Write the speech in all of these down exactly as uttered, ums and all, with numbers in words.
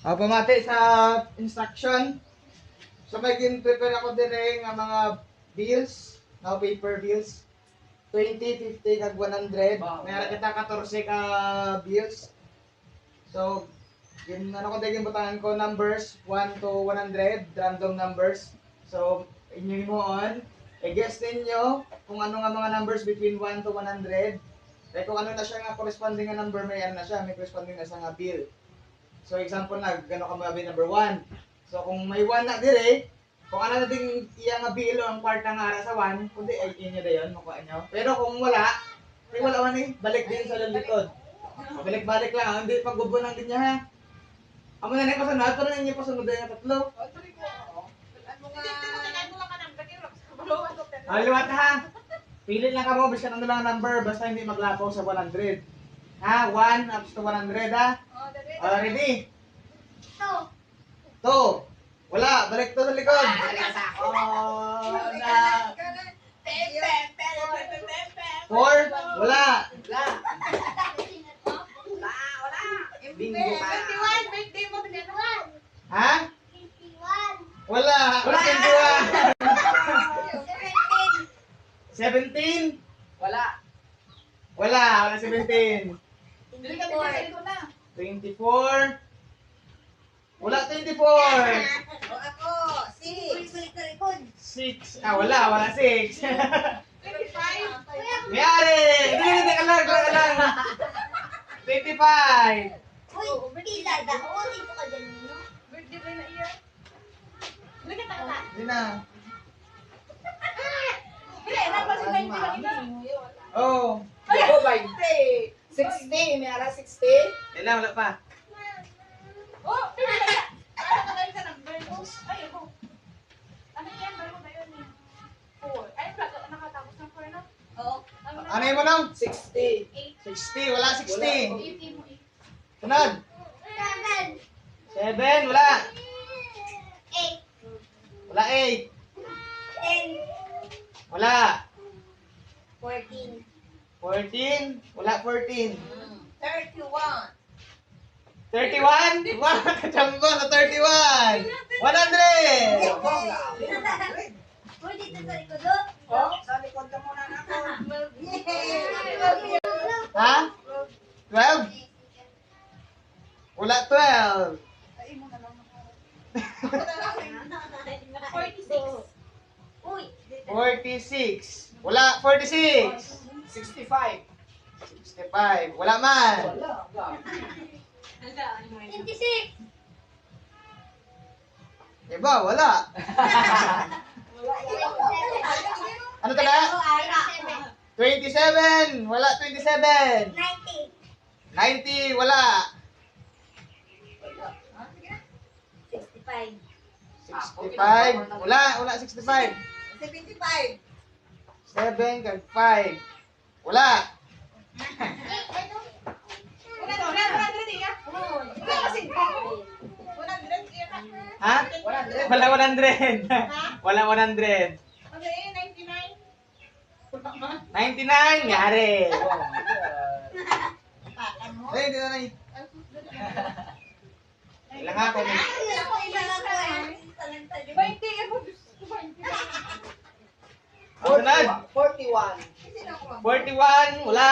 Ah, pamati sa instruction. So, may gin-prepare ako dire nga mga bills, no, paper bills. Twenty, fifty, kag one hundred. Wow. May ara kita katorse ka bills. So, gin-, ano ko, gin-, butangan ko numbers, one to one hundred, random numbers. So, inyo himuon, i-guess ninyo kung ano nga mga numbers between one to one hundred. Kay kung ano na siya nga corresponding nga number, may ano na siya, may corresponding na siya nga bill. So, example na, gano ka mabi number one. So, kung may one na dire, kung ano na ding iya nga bill o ang kwarta nga ara sa one, kundi ay inyo dayon, makuha nyo. Pero kung wala, di wala man eh, balik din sa likod. Balik-balik lang, hindi pagbubo lang din niya ha. Amo na na yung pasunod, pero na inyo pasunod na yung tatlo. Ah, liwat ha. Pili lang kamo, bisan ano lang number, basta hindi maglapaw sa one hundred. Ha, one up to one hundred ha. Oh, ready? Two. Two. Wala, balik to sa likod. Oh, na. Four? Wala. Wala, wala. Bingo ka. Twenty-one, birthday mo, twenty-one. Ha? Twenty-one. Wala, wala, twenty-one. Seventeen. Seventeen? Wala. Wala, wala seventeen. Dili ka, dili ka, dili ko na. Twenty-four. Wala twenty-four. O ako, six. Six. Ah, wala, wala six. Twenty-five. May ari! Hindi, hindi, ka lang, ka lang. Twenty-five. Uy, pila na? Oo, dito ka dyan, no? Birthday ba na iya? Hindi na. Hindi, tapos yung twenty ba kita? Oh. Ay, oh, twenty. Sixty, may ara sixty? Wala, wala pa. Oh, pwede na yan. Ano ka lang sa number mo? Ay, ako. Ano yan? Ano ba yun eh? Four. Ay, wala ka nakatapos ng four, no? Oo. Ano na? Ano yun mo lang? Sixty. Eight. Sixty, wala sixty. Wala. Eighty mo, eight. Sunod. Seven. Seven, wala. Eight. Wala eight. Ten. Wala. Fourteen. Fourteen? Wala fourteen. Mm. Thirty-one. Thirty-one? Wow, kachamba sa thirty-one! One hundred! Pwede ito sa likod, oh. Oh, sa likod ka muna na ako. Ha? Twelve? Wala twelve. Ay, mo na lang. Forty-six. Uy. Forty-six. Wala, forty-six. Sixty-five. Sixty-five. Wala man. Wala, wala. Twenty-six. Diba? Wala. Ano talaga? Twenty-seven. Wala, twenty-seven. Ninety. Ninety, wala. Sixty-five. Sixty-five. Wala, wala, sixty-five. Seventy-five. Seven kag five. Wala. Wala, wala, wala, wala, wala. Ha? Wala, one hundred. Ha? Wala, one hundred. Ano eh, ninety-nine? Ninety-nine, yari. Hey, di na, Nay. Kailangan ko ni Twenty, eh, twenty. Ang sunod. Forty-one. Forty-one, wala.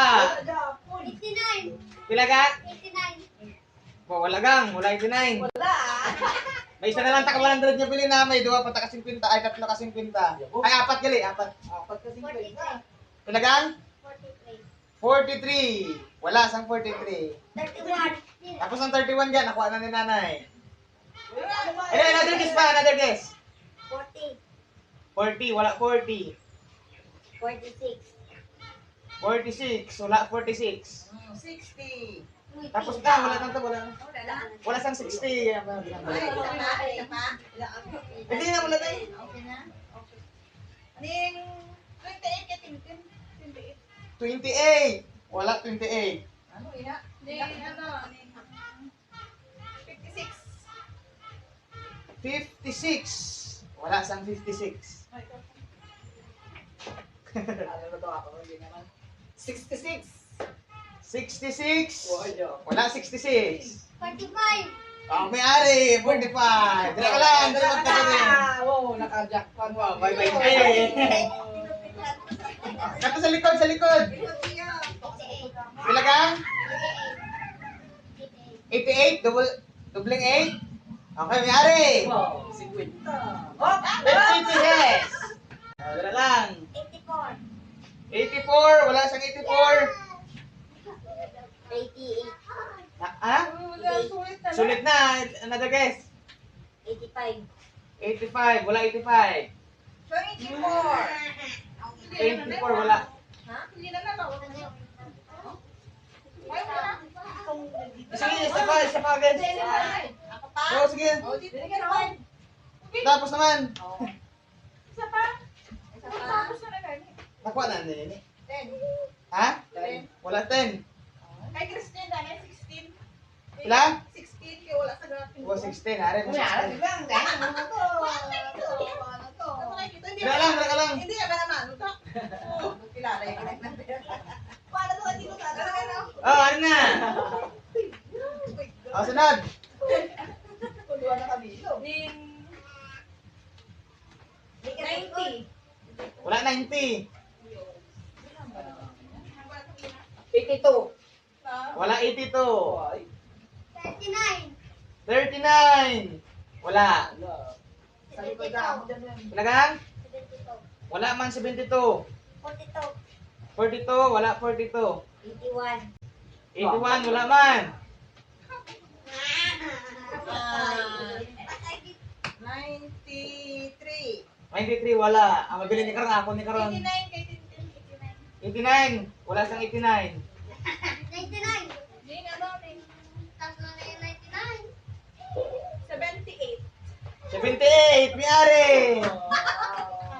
Eighty-nine. Pila ka? Eighty-nine. Wa-, wala gang, wala eighty-nine. Wala. May isa na lang taka one hundred nga bilin na, may duha pa taka singkwenta, ay, tatlo ka singkwenta. Ay, apat gali, apat. Apat ka singkwenta. Pila gang? Forty-three. Forty-three. Wala sang forty-three. Thirty-one. Tapos ang thirty-one dyan, nakuha na ni nanay. Wala, ano ba? Ay, another guess pa, another guess. Forty. Forty, wala forty. Forty-six. Forty-six, wala forty-six. Mm, sixty. Uy, tapos pila? Ka, wala tanto, wala. Wala lang. Wala sang sixty. Ay, isa pa, isa pa. Hindi na, wala na eh. Okay na? Okay. Ning twenty-eight kay Tintin. Twenty-eight. Twenty-eight. Wala twenty-eight. Ano, iya? Ning, ano, ning fifty-six. Fifty-six. Wala sang fifty-six. Ano ba to ako? Hindi naman. Sixty-six. Sixty-six. Wala. Wala sixty-six. Forty-five. Oh, may ari, forty-five. Dira ka lang, dira ka lang. Wow, naka-jackpot. Wow, bye-bye. Eh. Kato sa likod, sa likod. Pila ka? Eighty-eight, double, dobleng eight. Okay, may ari. Wow, fifty. Oh, fifty, yes. Oh, dira lang. Eighty-four. Eighty-four, wala sang eighty-four. Eighty-eight. Ha? Ha? Wala, sulit na. Sulit na. Another guess. Eighty-five. Eighty-five. Wala eighty-five. So, eighty-four. Twenty-four, wala. Ha? Hindi na na, wala na. Ay, wala. Sige, isa pa, isa pa agad. Ako pa? Oo, sige. Oh, dito ka naman. Tapos naman. Oh. Isa pa? Isa pa. Tapos na na gani. Nakuha na nila ni. Ten. Ha? Ten. Wala ten. Kay Christine na, may sixteen. Pila? Sixteen, kay wala sa graphing. Wala sixteen, are mo. Wala, sixteen. Wala, wala, wala. Ano to? Ano to? Ano to? Wala lang, wala lang. Hindi, wala naman. Ano to? Oh, kilala yung kinagnan. Paano to? Hindi ko talaga, no? Oh, ano na? Oh my God. Oh, sunod. Kuluan na kami, no? Ning Ninety. Wala ninety. Eighty-two. Wala eighty-two. Thirty-nine. Thirty-nine. Wala. Seventy-two. Talagang? Seventy-two. Wala man seventy-two. Forty-two. Forty-two, wala forty-two. Eighty-one. Eighty-one, wala man. Ah, ninety-three. Ninety-three, wala. Ang mabilin ni karon, ako ni karon. Eighty-nine kay Tintin, eighty-nine. Eighty-nine, wala sang eighty-nine. Ninety-nine. Ning ano, ning tatlo na yung ninety-nine. Seventy-eight. Seventy-eight, may ari!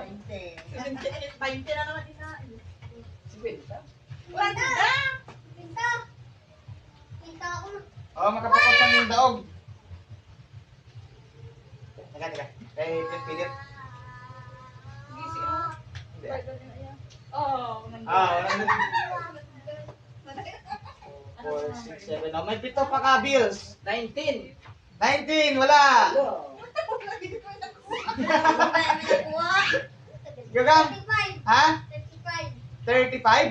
Twenty. Seventy-eight, twenty na naman isa. Singkwenta. Wala na. Pinta. Pinta ako. Oh, makapakot sa ning daog. Teka, teka. Kay pilit. Busy, oh. Hindi. Oh, nandun. Ah, wala na. Four, six, seven. Oh, may pito pa ka, Bills. Nineteen. Nineteen, wala. Hello. Gagang? Thirty-five. Ha? Thirty-five. Thirty-five?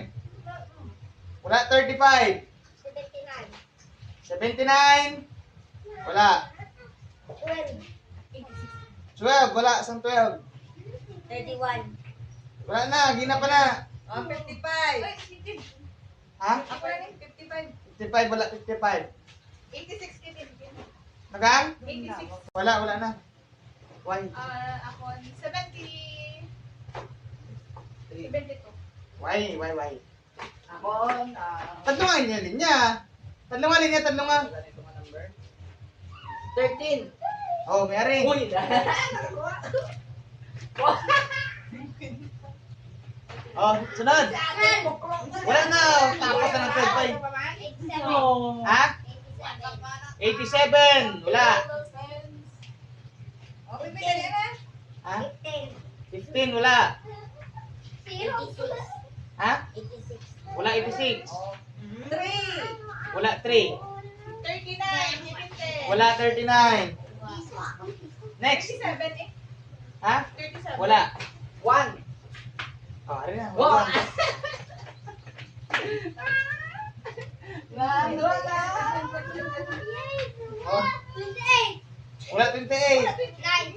Wala, thirty-five. Seventy-nine. Seventy-nine. Wala. Twelve. Twelve, wala sang twelve. Thirty-one. Wala na, gina pa na. Oh, fifty-five. Ha? Ako na ni, fifty-five. Fifty-five, wala fifty-five. Eighty-six kay Tintin. Nagan? Eighty-six. Wala, wala na. Why? Ah, ako, seventy. Three. Seventy-two. Why, why, why? Ako, ah, tatlo nga linya, linya. Tatlo nga linya, tatlo nga. Wala nito nga number. Thirteen. Oh, may ari. Uy! Oh, sunod. Wala na, tapos na ng twelve pa eh. Eighty-seven. Ha? Eighty-seven. Eighty-seven. Wala. Oh, may pila na? Ha? Fifteen. Fifteen, wala. Zero. Eighty-six. Ha? Eighty-six. Wala eighty-six. Three. Wala three. Thirty-nine. Wala thirty-nine. Next. Thirty-seven eh. Ha? Thirty-seven. Wala. One. Oh, ari na. Wow. One. Nandun lang. Oh. Twenty-eight. Wala twenty-eight. Nine.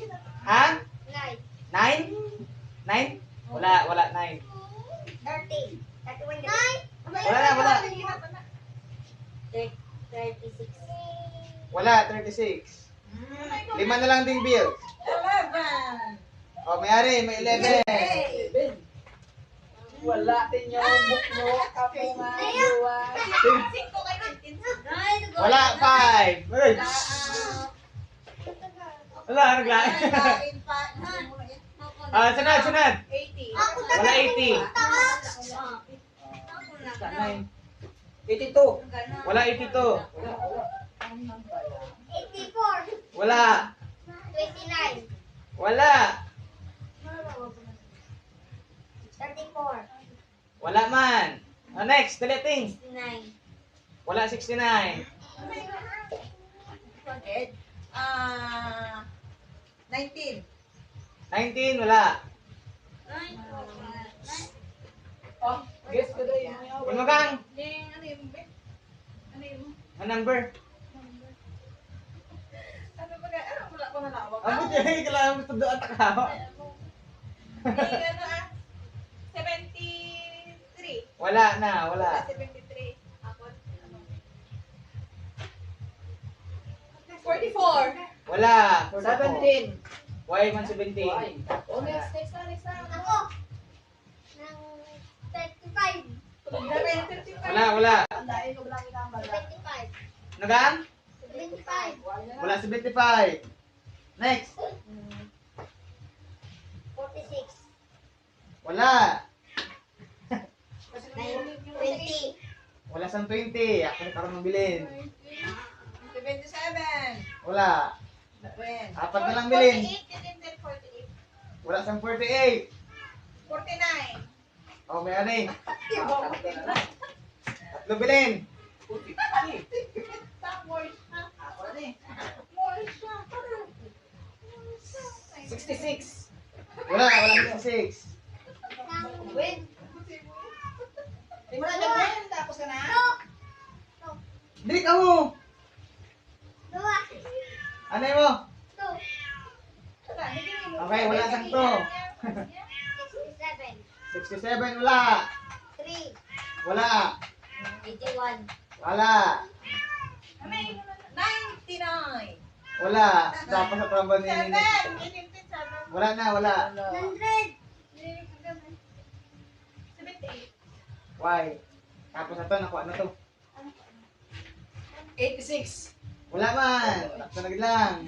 Ha? Nine. Nine? Nine? Wala, wala nine. Thirty. Thirty-one. Nine. Wala na, wala. Thir-, thirty-six. Wala, thirty-six. Lima na lang ding bills. Eleven. Oh, may ari, may eleven. Eleven. Wala din yung buklo. Ako nga, duwa. Singko kay Tintin. Wala, five. Ay. Wala, wala. Ah, sunod, sunod. Eighty. Wala, eighty. Eighty-two. Wala, eighty-two. Eighty-four. Wala. Twenty-nine. Wala. Thirty-four. Wala man. Ah, next, dali, ting. Sixty-nine. Wala, sixty-nine. Hundred. Ah, nineteen. Nineteen, wala. Oh, guess ko rin. Ano, gang? Ding, ano yun, be? Ano yun? Ang number? Ano ba nga? Ano, wala ko na nawag. Ang buti, kailangan mo ito doon, takawa. Ding, ano ah? Seventy-three. Wala na, wala. Seventy-three. Ako, ano? Forty-four. Wala. Seventeen. Why man seventeen? Why? Oh, next, next na, next na. Ako. Ng thirty-five. Grabe, thirty-five. Wala, wala. Ang dahil ko lang yung number. Seventy-five. Nagan? Seventy-five. Wala seventy-five. Next. Forty-six. Wala. Nine, twenty. Wala sang twenty. Ako na karon mabilin. Seventy-seven. Wala. When? Apat na lang, bilin. Forty-eight, yun yung forty-eight. Wala sang forty-eight. Forty-nine. Oh, may ani. Tatlo, bilin. More siya. More siya. Sixty-six. Wala, wala sixty-six. Wait. Di mo na dyan, tapos ka na? Dili ka mo. Dua. Anay mo? Two. Okay, wala sang two. Sixty-seven. Sixty-seven, wala. Three. Wala. Eighty-one. Wala. Ninety-nine. Wala. Dapat sa trabaho ni Seven. Seven. Wala na, wala. Hundred. Seventy-eight. Why? Tapos ito, nakuha na to. Eighty-six. Wala man. Ito na gid lang.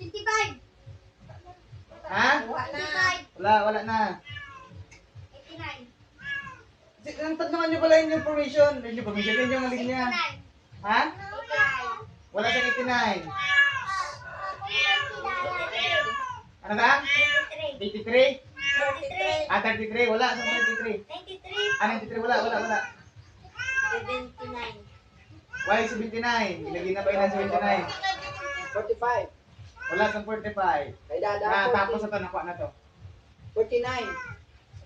Twenty-five. Ha? Wala na. Twenty-five. Wala, wala na. Eighty-nine. Ang tanungan nyo pala yung information. Yung information, yun yung linya. Eighty-nine. Ha? Eighty-nine. Wala sa eighty-nine. Ano ka? Eighty-three. Eighty-three? Thirty-three. Ah, thirty-three. Wala sa thirty-three. Ninety-three. Ah, ninety-three. Wala, wala, wala. Seventy-nine. Why seventy-nine? Ilagay na ba yung seventy-nine? Forty-five. Wala sa forty-five. Kay dada, Ah, forty. Tapos ito, nakuha na to. Forty-nine.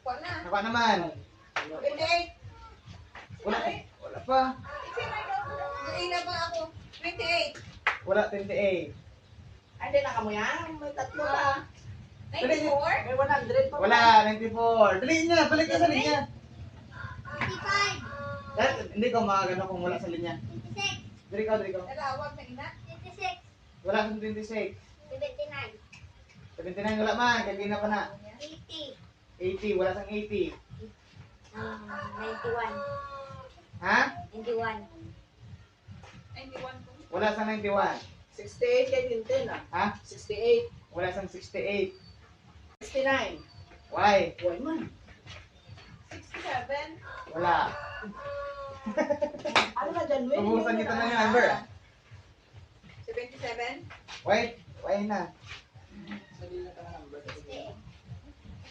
Kuha na. Nakuha naman. Twenty-eight. Wala, wala pa. Hindi na ba ako? Twenty-eight. Wala, twenty-eight. Ay, hindi na kamo yan. May tatlo pa. Ninety-four. May one hundred pa. Wala, ninety-four. Dali niya, balik ka sa linya. Twenty-five. Dahil hindi ko makagano kung wala sa linya. Twenty-six. Dali ka, dali ka. Nalawag na ina. Twenty-six. Wala sa twenty-six. Seventy-nine. Seventy-nine, wala man. Kaya na pa na. Eighty. Eighty, wala sang eighty. Um, ninety-one. Ha? Ninety-one. Ninety-one po. Wala sang ninety-one. Sixty-eight kay Tintin, ah. Ha? Sixty-eight. Wala sang sixty-eight. Sixty-nine. Why? Why man? Sixty-seven. Wala. Ano na dyan, Win? Ubusan kita ng number. Seventy-seven. Why? Why na? Sabi na ka ng number.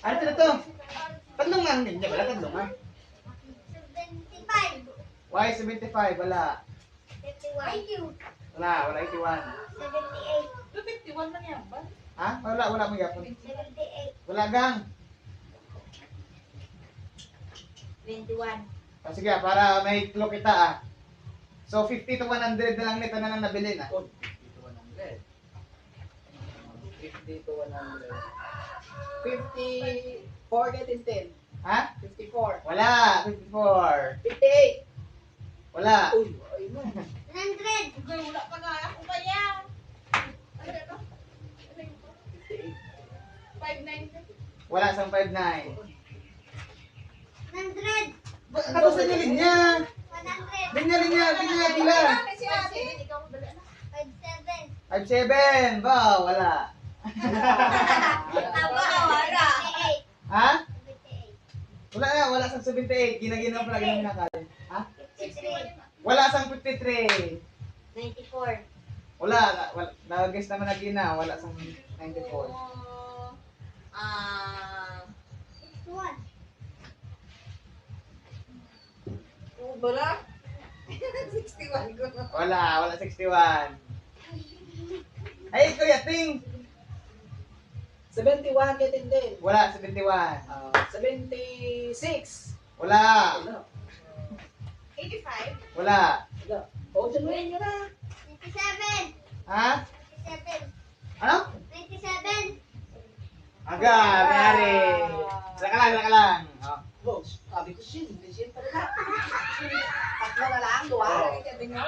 Ano na to? Tadlong nga ang linya, wala tadlong nga. Seventy-five. Why seventy-five? Wala. Fifty-one. Wala, wala eighty-one. Seventy-eight. Two fifty-one man yan ba? Ha? Wala, wala mo yapon. Seventy-eight. Wala, gang. Twenty-one. O sige, ah, para may clue kita, ah. So, fifty to one hundred na lang nito na lang nabilin, ah. Oh, fifty to one hundred. Fifty to one hundred. Fifty-four kay Tintin. Ha? Fifty-four. Wala, fifty-four. Fifty-eight. Wala. Uy, ay mo. One hundred. Uy, wala pa nga ako kaya. Ano ito? Ano ito? Five nine. Wala sang five nine. One hundred. Ba- Tapos na yung linya. One hundred. Linya, linya, linya, pila. Si ate. Five seven. Five seven. Ba, wala. Tama, wala. Seventy-eight. Ha? Seventy-eight. Wala na, wala sang seventy-eight. Ginaginaw pala, ginaginaw. Ha? Fifty-three. Wala sang fifty-three. Ninety-four. Wala, wala. Nag-guess naman na gina. Wala sang ninety-four. Ah, One. oh, bala. Sixty-one ko. Wala, wala sixty-one. Ay, Kuya Ping. Seventy-one, get in din. Wala, seventy-one. Ah, seventy-six. Wala. Wala. Eighty-five? Wala. Wala. Oh, sabihin nyo na. Fifty-seven. Ha? Fifty-seven. Ano? Ninety-seven. Aga, pare. Saka lang, saka lang. Oh. Oh, sabi ko, sin, sin pa rin. Tatlo na lang, duha. Oh.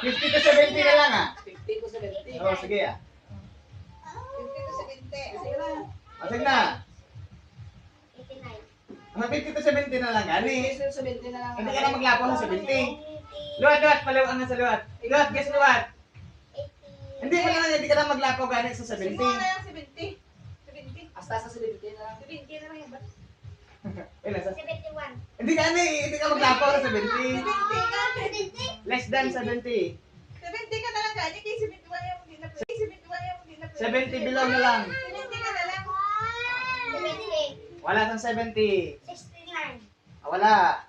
Fifty to seventy na lang, ah. Fifty to seventy. Oh, sige, ah. Fifty to seventy. Sige na. Ah, sige na. Eighty-nine. Ano, fifty to seventy na lang gani. Fifty to seventy na lang. Hindi ka na maglapaw sa seventy. Luwat, luwat, palaw ang sa luwat. Luwat, guys, luwat. Hindi mo na lang, hindi ka na maglapaw gani sa seventy. Sige na lang, seventy. Seventy. Hasta sa seventy na lang. Seventy na lang yan ba? Wala sa Seventy-one. Hindi ka na eh, hindi ka maglapaw sa seventy. Seventy ka. Seventy. Less than seventy. Seventy ka na lang gani, kay seventy-one yung hindi na pwede. Seventy-one yung hindi na pwede. Seventy below na lang. Seventy ka na lang. Seventy. Wala sang seventy. Sixty-nine. Ah, wala.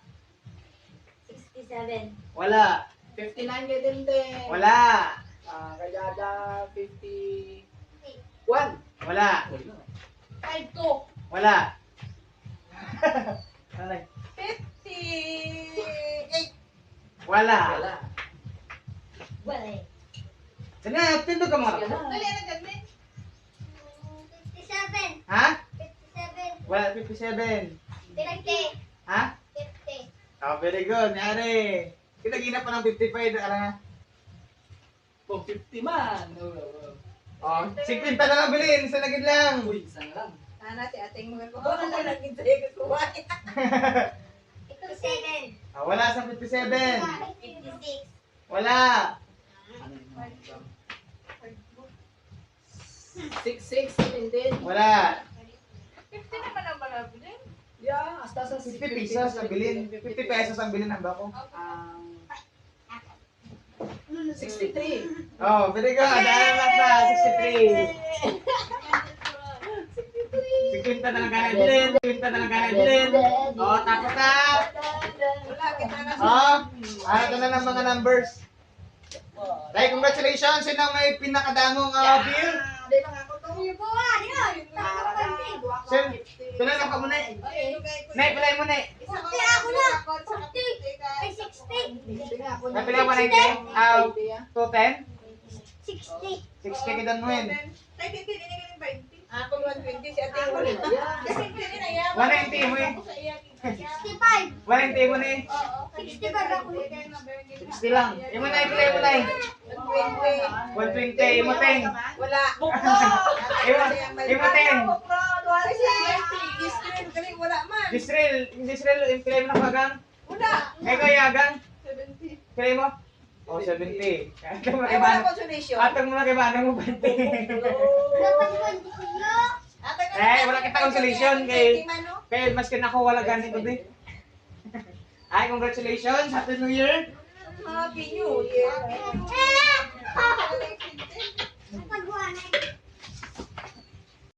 Sixty-seven. Wala. Fifty-nine kay Dente. Wala. Ah, kay Dada, fifty. One. Wala. Five two. Wala. Ano? Fifty-eight. Wala. Wala. Wala. Sige na, tindog ka mga. Sige na. Dali, ano, Jasmine? Fifty-seven. Ha? Fifty-seven. Wala, fifty-seven. Fifty. Ha? Fifty. Oh, very good. Nari. Kita gina pa ng fifty-five, ala na. Oh, fifty man. Oh, oh. Oh, fifty na lang bilin, sa lagid lang. Uy, isa na lang. Ana si ating mga kuha. Wala na lang gid sa'yo kuha. Fifty-seven. Ah, wala sa fifty-seven. Fifty-six. Wala. Ano yun? Six six, seventeen. Wala. Fifty naman ang mga bilin. Yeah, hasta sa fifty pesos ang bilin. Fifty pesos ang bilin ang bako. Ang sixty-three. Oh, very good. Dahil lang sa sixty-three. Sixty-three. Sixty na lang kaya bilin. Sixty na lang kaya bilin. Oh, tapos na. Wala, kita na. Oh, ano na ng mga numbers? Tay, congratulations. Sino ang may pinakadamo nga bill? Di ba nga ako to? Yung buwan, yun. Sin-, sino na ka muna eh? Nay, pilay mo na eh. Fifty ako na. Fifty. Ay, sixty. Napila mo na yung ten? Ah, two ten? Sixty. Sixty kita mo yun. Kay Titi, ini ka ng twenty. Ako, one twenty, si ate, one ninety. One ninety mo eh. Ako sa iya, Titi. Sixty-five. One ninety mo ni. Oo. Sixty ba ako? Sixty lang. Imo na, imo na, imo na. One twenty. One twenty, imo, Teng. Wala. Buklo. Imo, imo, Teng. Buklo, duha siya. Gisrel, gali, wala man. Gisrel, Gisrel, imo na, Agang. Wala. Ay, kaya, Agang. Seventy. Kaya mo? Oh, seventy. Atong mga Ay, wala kaibahan. Consolation. Atong mga kaibahan mo, twenty. Wala pang twenty ko niyo. Atong Eh, wala kita consolation kay, twenty man, no? Kay maskin ako wala gani ko, di. Ay, congratulations. Happy New Year. Happy New Year. Happy New Year. Ang pagbuhanay.